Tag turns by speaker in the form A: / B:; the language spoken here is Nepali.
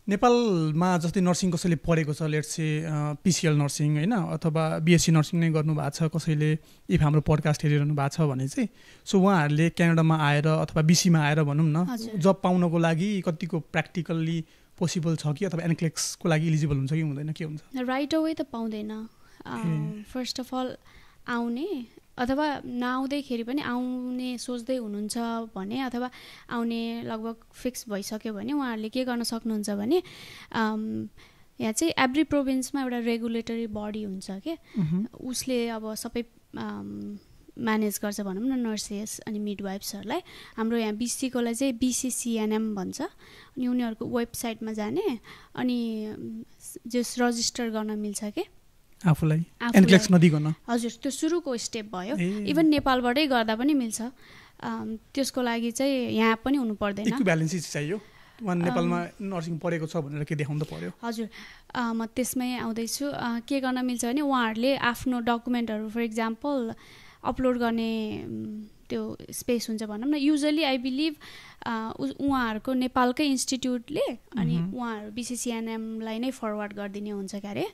A: नेपालमा जस्तै नर्सिङ कसैले पढेको छ लेट्स से पिसिएल नर्सिङ होइन अथवा बिएससी नर्सिङ नै गर्नुभएको छ कसैले इफ हाम्रो पडकास्ट हेरिरहनु भएको छ भने चाहिँ सो उहाँहरूले क्यानाडामा आएर अथवा बिसीमा आएर भनौँ न जब पाउनको लागि कतिको प्र्याक्टिकल्ली पोसिबल छ कि अथवा एनक्लेक्सको लागि इलिजिबल हुन्छ कि हुँदैन के हुन्छ
B: राइट अवे त पाउँदैन फर्स्ट अफ अल आउने अथवा नआउँदैखेरि पनि आउने सोच्दै हुनुहुन्छ भने अथवा आउने लगभग फिक्स भइसक्यो भने उहाँहरूले के गर्न सक्नुहुन्छ भने यहाँ चाहिँ एभ्री प्रोभिन्समा एउटा रेगुलेटरी बडी हुन्छ के उसले अब सबै म्यानेज गर्छ भनौँ न नर्सेस अनि मिडवाइफ्सहरूलाई हाम्रो यहाँ बिसीकोलाई चाहिँ बिसिसिएनएम भन्छ अनि उनीहरूको वेबसाइटमा जाने अनि जस रजिस्टर गर्न मिल्छ के
A: आफूलाई एनक्लेक्स नदिकन
B: हजुर त्यो सुरुको स्टेप भयो इभन नेपालबाटै गर्दा पनि मिल्छ त्यसको लागि चाहिँ यहाँ पनि हुनु पर्दैन
A: इक्विभ्यालेन्सी चाहियो नेपालमा नर्सिङ पढेको छ भनेर के देखाउनु पर्यो
B: हजुर म त्यसमै आउँदैछु के गर्न मिल्छ भने उहाँहरूले आफ्नो डकुमेन्टहरू फर इक्जाम्पल अपलोड गर्ने त्यो स्पेस हुन्छ भनौँ न युजली आई बिलिभ उहाँहरूको नेपालकै इन्स्टिट्युटले अनि उहाँहरू बिसिसिएनएमलाई नै फरवर्ड गरिदिने हुन्छ क्यारे